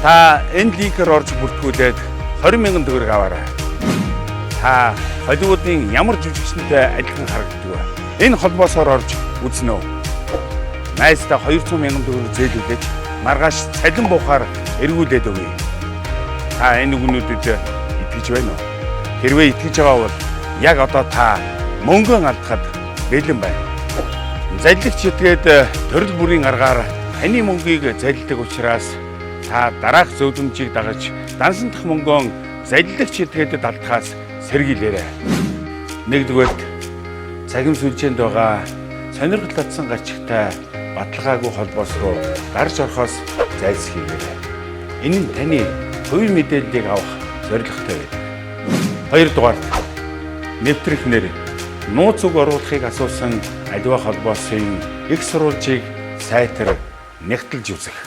Та энэ линкээр орж бүртгүүлээд 20 мянган төгрөг аваарай. Та Холливуудын ямар жүжигчдэнтэй адилхан харагддаг вэ? Энэ холбоосоор орж үзнэ үү? Найздаа 200 мянган төгрөг зээлүүлээж маргааш цалин буухаар эргүүлээд өгье. Та энэ үгнүүдэд итгэж байна уу? Хэрвээ итгэж байгаа бол яг одоо та мөнгөө алдахад бэлэн байна. Заллагч этгээд төрөл бүрийн аргаар таны мөнгийг залилдаг учраас та дараах зөвлөмжийг дагаж дансан дах мөнгөө заллагч этгээдэд алдахаас сэргийлээрэй. Нэгдүгээрт, цахим сүлжээнд байгаа сонирхол татсан гарчигтай баталгаагүй холбоос руу гарч орохоос зайлсхийгээрэй. Энэ нь таны хувийн мэдээллийг авах зорилготой байдаг. Хоёрдугаарт, нэвтрэх нэр, нууц үг оруулахыг асуусан аливаа холбоосын эх сурвалжийг сайтар нягтлаж үзэх.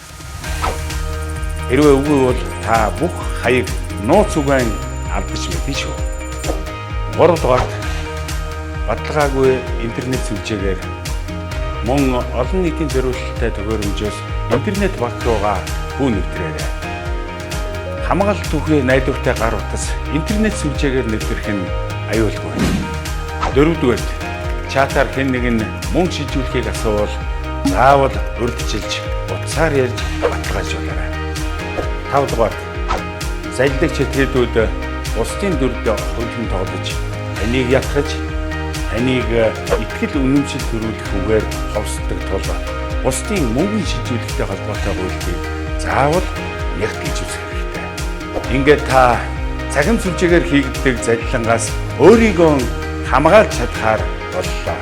Хэрвээ үгүй бол та бүх хаяг, нууц үгээ алдаж мэднэ шүү. Гуравдугаарт, баталгаагүй интернет сүлжээгээр мөн олон нийтийн зориулалттай төхөөрөмжөөс интернет банк руугаа бүү нэвтрээрэй. Хамгаалалт түүхий найдвартай гар утас интернет сүлжээгээр нэвтрэх нь аюулгүй. Дөрөвдүгээрт, чатаар хэн нэг нь мөнгө шилжүүлэхийг асуувал заавал урьдчилж утсаар ярьж баталгаажуулаарай. Тавдугаарт, заллагч этгээдүүд бусдын дүрд хувилан тоглож, таныг ятгах, таныг итгэл үнэмшил төрүүлэх үгээр ховсдог тул бусдын мөнгөн шилжүүлэхтэй холбоотой гуйлтыг заавал нягтлаж үзэх хэрэгтэй. Ингээд та цахим сүлжээгээр хийгддэг залилангаас өөрийгөө хамгаалж чадахаар боллоо.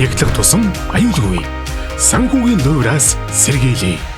Нягтлах тусам аюулгүй. Санхүүгийн луйвараас сэргийлье.